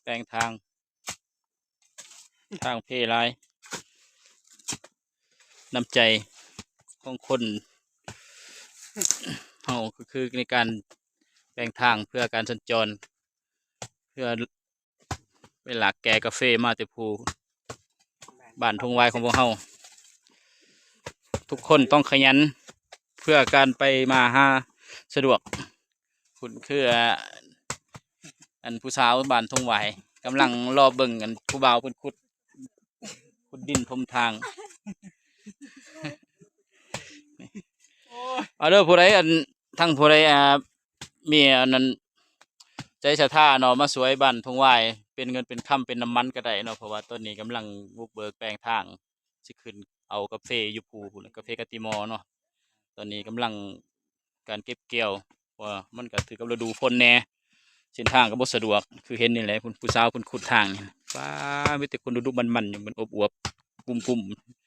ແປງທາງ ທາງເພຫຼາຍ ນ້ຳໃຈຂອງຄົນເຮົາກໍຄືໃນການແປງທາງເພື່ອການສັນຈອນ ເພື່ອໄປລາກແກ່ກາເຟມາແຕ່ພູ ບ້ານທົ່ງຫວາຍຂອງພວກເຮົາ ທຸກຄົນຕ້ອງຂະຫຍັນ ເພື່ອການໄປມາຫາສະດວກ. ຄຸນຄື ອັນຜູ້ສາວບ້ານທົ່ງຫວາຍ ກຳລັງລໍເບິ່ງ ອັນຜູ້ບ່າວເພິ່ນຂຸດ ຂຸດດິນຖົມທາງ. ເອົາເດີ ຜູ້ໃດ ອັນ ທັງຜູ້ໃດ ອ່າ ມີອັນນັ້ນ ໃຈສະຖາເນາະ ມາຊ່ວຍບ້ານທົ່ງຫວາຍ ເປັນເງິນເປັນຄຳ ເປັນນ້ຳມັນກໍໄດ້ເນາະ ເພາະວ່າຕອນນີ້ກຳລັງບຸກເບີກແປງທາງ ຊິຂຶ້ນເອົາກາເຟຢູ່ພູພຸ້ນ ກາເຟກາຕິມໍເນາະ. ຕອນນີ້ກຳລັງການເກັບກ່ຽວ ເພາະວ່າມັນກໍຖືກກັບລະດູຝົນແດ່ ເສັ້ນທາງກໍບໍ່ສະດວກ ຄືເຫັນນີ້ແຫຼະ ຜູ້ ຜູ້ສາວເພິ່ນຂຸດທາງນີ້ ປ້າ ມີແຕ່ຄົນດຸໆມັນໆຢູ່ ມັນອວບໆ ກຸ້ມໆ